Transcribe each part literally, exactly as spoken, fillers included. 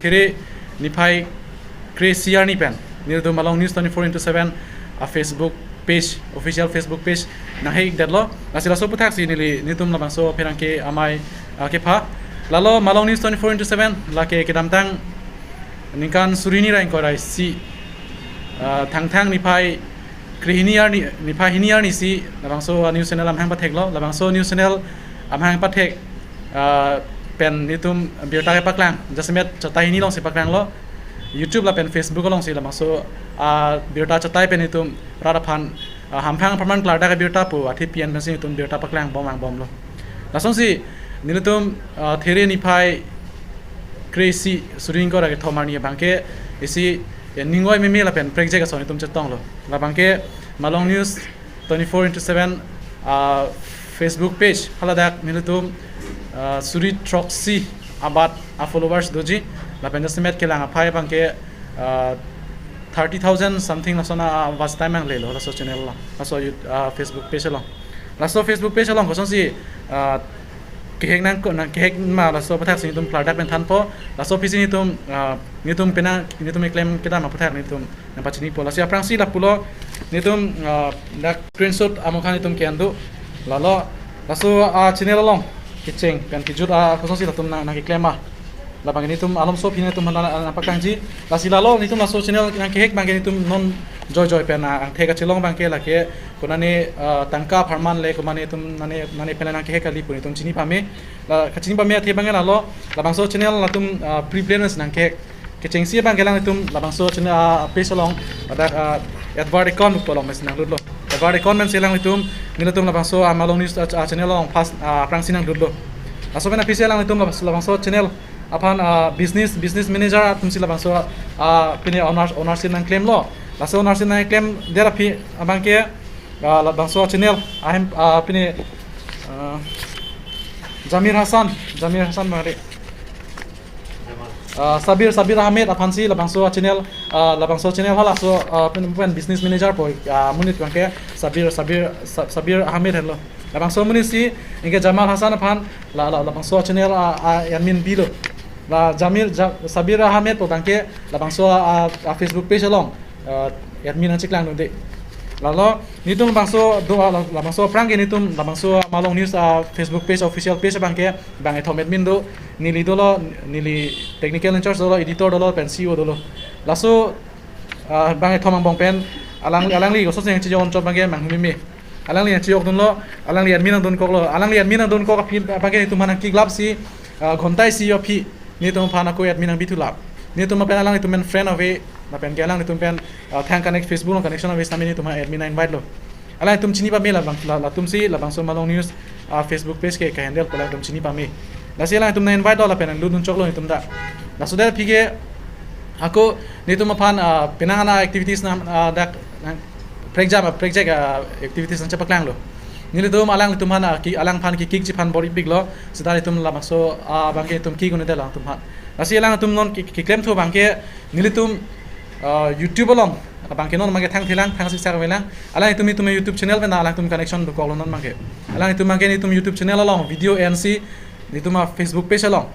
There niphai kre-isi arni pen nelitum Malong News twenty-four into seven a Facebook page, official Facebook page nanghe-ikdetlo. Lasi laso aputhaksi neli nelitum labangso pherangke amei, ah, kepha. Lalo Malong News twenty-four into seven lake kedamtang ningkan suri hini ra ingkoi ra isi, ah, Thangthang niphai krehini arni, niphai hini arnisi labangso, ah, news channel amahang patheklo. Labangso news channel amahang pathek, ah, pen nelitum birta kepaklang, jasemet chatai hini alongsi paklanglo. YouTube lapen Facebook alongsi labangso, ah, birta chatai pen nelitum rat aphan, ah, hamphang apharman klardak abirta pu athe P N pensi nelitum birta paklang bom angbomlo. Lasonsi nelitum, ah, There niphai kre-isi suri ingkoi ra kethom arni abangke isi, ya, ning oi meme lapen prekjak ason nelitum chetonglo. Labangke Malong News twenty-four into seven, ah, Facebook page haladak nelitum, ah, suri throksi abat a-followers doji, lapen jasemet kelang aphai abangke, ah, thirty thousand something lason a-watch time nanglelo laso channel along, laso Yout-, ah, Facebook page along. Laso Facebook page along kosonsi, ah, kehek nangko, nangkehek ma laso aputhaksi nelitum klardak pen thanpo. Laso aphisi nelitum, ah, nelitum penang, nelitum keklem kedam aphuthak nelitum nangpachinipo. Lasi aphrangsi lapulo nelitum, ah, dak screenshot amokhan nelitum ke-en do. Lalo laso, ah, channel along kecheng pen kejut, ah, kosonsi latum nang, nangkeklem ma, labang nelitum alomso aphi nelitum nang, nang, nangpaklangji. Lasi lalo nelitum laso channel nangkehek abangke nelitum non joijoi pen, ah, angthek kachelong abangke lake konane, ah, tangka apharman le konane nelitum nane, nane pen nangkehek kali pu nelitum chini pame. La kachini pame athe abangke lalo labangso channel latum, ah, pre-plan si nangkehek. Kechengsi abangke alanglitum labangso channel, ah, page along ladak, ah, advert icon pu along pensi nanglutlo. Advert icon pensi alanglitum, nelitum labangso, ah, Malong News, ah, channel along first, ah, aphrangsi nanglutlo. Laso pen aphisi alanglitum labangso, labangso channel aphan, ah, business, business manager atumsi labangso, ah, pine owner, ownership nangklemlo. Laso ownership nangklemdet aphi abangke, ah, labangso channel ahem, ah, pine, ah, Jamir Hassan, Jamir Hassan bang re. Ah, Sabir, Sabir Ahmed aphansi labangso channel, ah, labangso channel halaso, ah, pen, pen business manager po, ah, amonit abangke Sabir, Sabir, Sa-, Sabir Ahmed henlo. Labangso amonitsi anke Jamal Hassan aphan la, la, labangso channel, ah, ah, admin bilo. La Jamir, Ja-, Sabir Ahmed po abangke labangso, ah, ah, Facebook page along, ah, admin nangcheklangdunde. Lalo nelitum labangso do, ah, la, labangso aphrang ke nelitum labangso Malong News, ah, Facebook page, official page abangke bang kethom admin do, neli dolo, neli technical in charge dolo, editor dolo, pen C E O dolo. Laso, ah, bang kethom angbong pen alang, alangli kosonsi nangchejok-on chot abangke manghumeme. Alangli nangchejokdunlo, alangli admin nangdunkoklo, alangli admin nangdunkok aphi abangke nelitum aphan nangkeklapsi, ah, ghonta isi aphi nelitum aphan ako admin nangbithulap. Nelitum pen alanglitum pen friend ave, lapen ke alanglitum pen, ah, thang connect, Facebook along connection ave setame nelitum aphan admin nang-invitelo. Alangtum chini pame labang, la, latumsi labangso Malong News, ah, Facebook page ke ka-handle pu alangtum chini pame. Lasi alangtum nang-invitelo lapen nanglutdun choklo nelitum ta. Laso det aphi ke ako nelitum aphan, ah, penang ana activities nang, ah, dak nang prekjam, ah, prekjak, ah, activities nangchepaklanglo. Nelitum alanglitum aphan, ah, ki, alangphan kikikji aphan bor-ipiklo. Seta nelitum labangso, ah, abangke nelitum kik un-edet alangtum aphan. Lasi alangtum non ki, kiklemthu abangke nelitum, ah, YouTube along abangke non abangke thangthelang, thangsiksak avelang. Alangtum nelitum YouTube channel pen alangtum connection dokoklo non abangke. Alangtum abangke nelitum YouTube channel along video ensi nelitum a-Facebook page along,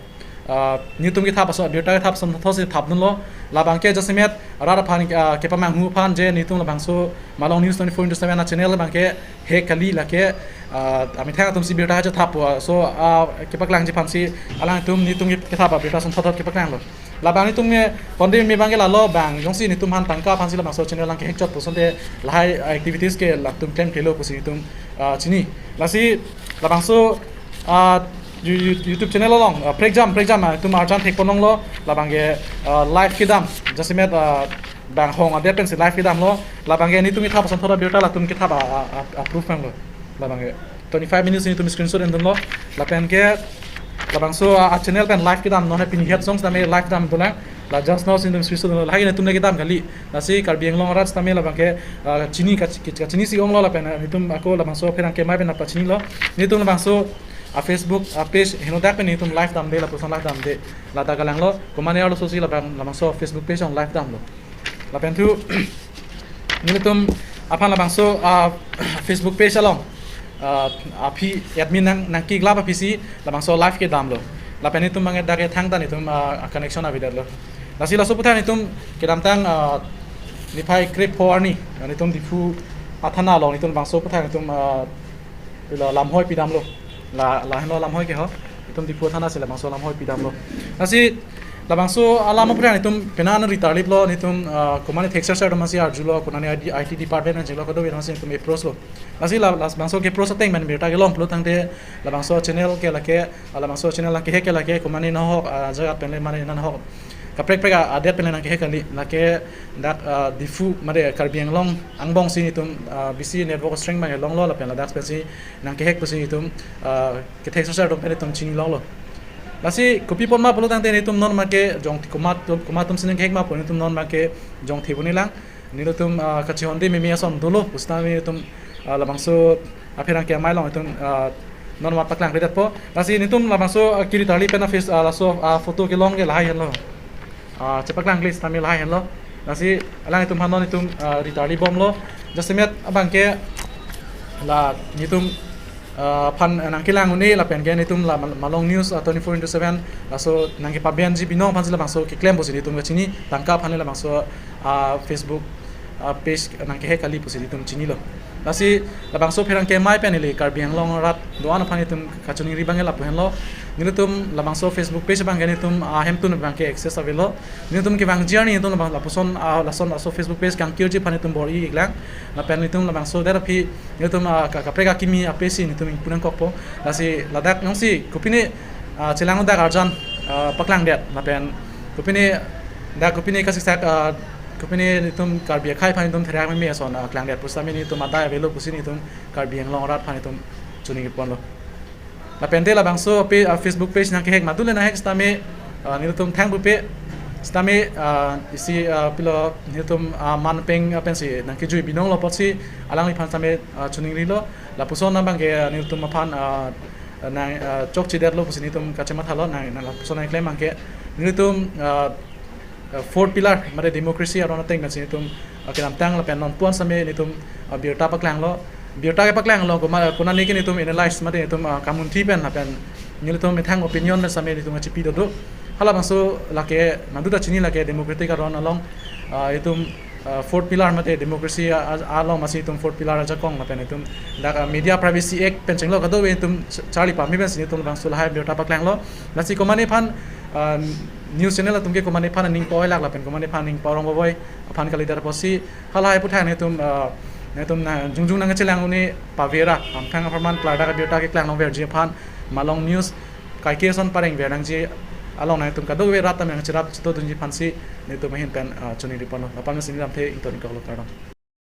ah, nelitum kethap ason, birta kethap ason thotsi thapdunlo. Labangke jasemet rat aphan, ah, kepamanghu aphan je nelitum labangso Malong News twenty-four into seven a-channel abangke hek kali lake, ah, amethang atumsi birta hajat thappo, ah, so, ah, kepaklangji aphansi alangtum nelitum kethap abirta ason thotthot kepaklanglo. Labang nelitum ke ponde me abangke lalo bang jongsi nelitum aphan tangka aphansi labangso channel nangkehek chot pu asonte lahai activities ke latum klemklelo pusi nelitum, ah, chini. Lasi labangso, ah, You-, You-, YouTube channel along, ah, prekjam, prekjam, ah, nelitum arjan thekponlonglo, labangke, ah, live kedam, jasemet, ah, bang hong adet pensi live kedamlo, labangke nelitum kethap ason thotthot abirta latum kethap a, a, a, a-proof nanglo. Labangke twenty-five minutes nelitum screenshot endunlo. Lapen ke labangso, ah, a-channel pen live kedam non pini het song setame live damdolang. La just now si nelitum screenshot endunlo. Lahai nelitum le kedam kali. Lasi Karbi Anglong arat setame labangke, ah, chini ka, ka, kachinisi onglo lapen, ah, nelitum ako labangso pherangke amei pen nangpachinilo. Nelitum labangso a-Facebook a-page henodak pen nelitum live damde, lapuson live damde. Ladak kalanglo. Komane arlososi labang, labangso Facebook page along live damlo. Lapen thu nelitum aphan labangso, ah, Facebook page along, ah, aphi admin nang, nangkeklap aphisi labangso live kedamlo. Lapen netum abang ke dak ke thangta netum, ah, connection avedetlo. Lasi laso aputhak netum kedamtang, ah, niphai krepho arni, ah, netum Diphu athana along netum labangso aputhak netum, ah, la lamhoi pidamlo. La, lahenlo lamhoi ke ho. Netum Diphu athana si labangso lamhoi pidamlo. Lasi labangso alam aputhak netum penang ri tarliplo, netum, ah, komane thekser ser atum si arjulo, konane I T, I T department anjilo, kadokave atum si netum approach lo. Lasi la, labangso ke approach ateng pen birta kelong pulo tangte labangso channel ke lake, ah, labangso channel lake hek ke lake, komane nahok, ah, jaga pen le mane nahok. Kaprek prek, ah, adet pen le nangkehek kali, lake dak, ah, Diphu mate Karbi Anglong angbong si netum, ah, bisi network strength abang longlo lapen ladak pensi nangkehek pusi netum, ah, kethekser ser atum pen netum chinilonglo. Lasi kopi apot ma pulo tangte netum non abang ke jong komat, komat atum si nangkehek ma pu netum non abang ke jongthe pu nelang. Nelitum, ah, kachehonde meme ason dolo, pusitame netum, ah, labangso apherangke amei along netum, ah, non ma paklangkledetpo. Lasi netum labangso, ah, kiri tarli pen a-face, ah, laso, ah, photo kelong ke lahai henlo. Ah, chepaklangkle sitame lahai henlo. Lasi alanglitum aphan non netum, ah, ri tarlibomlo. Jasemet abang ke la netum, ah, aphan nangkelang un-e lapen ke netum la Mal-, Malong News, ah, twenty-four into seven laso nangkepabenji binong aphan si labangso keklem pusi netum kachini, tangka aphan le labangso, ah, Facebook, ah, page nangkehek kali pusi netum chinilo. Lasi labangso apherangke amei pen ili Karbi Anglong arat do-an aphan netum kachiningri abang ke lapu henlo. Nelitum labangso Facebook page abang ke netum, ah, ahemtun abang ke access avelo. Netum kevangji arni netum labang lapuson, ah, lason laso Facebook page kangkirji aphan netum bor-i iklang. Lapen netum labangso der aphi netum, ah, ka-, kaprek akimi ape si netum ingpu nangkokpo. Lasi ladak nangsi kopine, ah, chelang dak arjan, ah, paklangdet. Lapen kopine dak kopine kasiksak, ah, kopine netum Karbi akhei aphan netum therak meme ason, ah, klangdet pusitame netum adai avelo pusi netum Karbi Anglong arat aphan netum chiningri ponlo. Lapen te labangso pe-, ah, Facebook page nangkehek madu le nahek sitame, ah, nelitum thang pupe sitame, ah, isi, ah, pilo nelitum, ah, manpeng, ah, pensi nangkejui binonglo apotsi alangliphan sitame, ah, chiningrilo. Lapuson abang ke, ah, nelitum aphan, ah, nang, ah, chokchedetlo pusi netum kachemathalo nang, nang lapuson nangklem abang ke nelitum, ah, ah, fourth pillar mate democracy aron ateng pensi netum, ah, kedamtang lapen nonpu-an sitame netum, ah, birta paklanglo. Birta kepaklanglo, koma-, konane ke netum analyze mate netum, ah, kamunthi pen lapen nelitum methang opinion pen sitame netum kachipi dodo. Halabangso lake nangduta chini lake democratic aron along, ah, netum, ah, fourth pillar mate democracy a-, a-, along masi netum fourth pillar ajakong lapen netum dak, ah, Media Privacy Act pen chenglo kadokave netum ch-, charli pame pensi netum labangso lahai birta paklanglo. Lasi komane aphan, ah, news channel atum ke komane aphan aning poi lak lapen komane aphan aning porong boboi aphan kalidet apotsi halahai aputhak netum, ah, netum nang jongjung nangchelang un-e pavera, amthang apharman klardak abirta keklang longverji aphan Malong News kaike ason parengver nangji along netum kadokave rat atum nangcherap chetodunji aphansi netum ahin pen, ah, chiningri ponlo. Lapen si neli lamthe ington ingkoklo, kardom.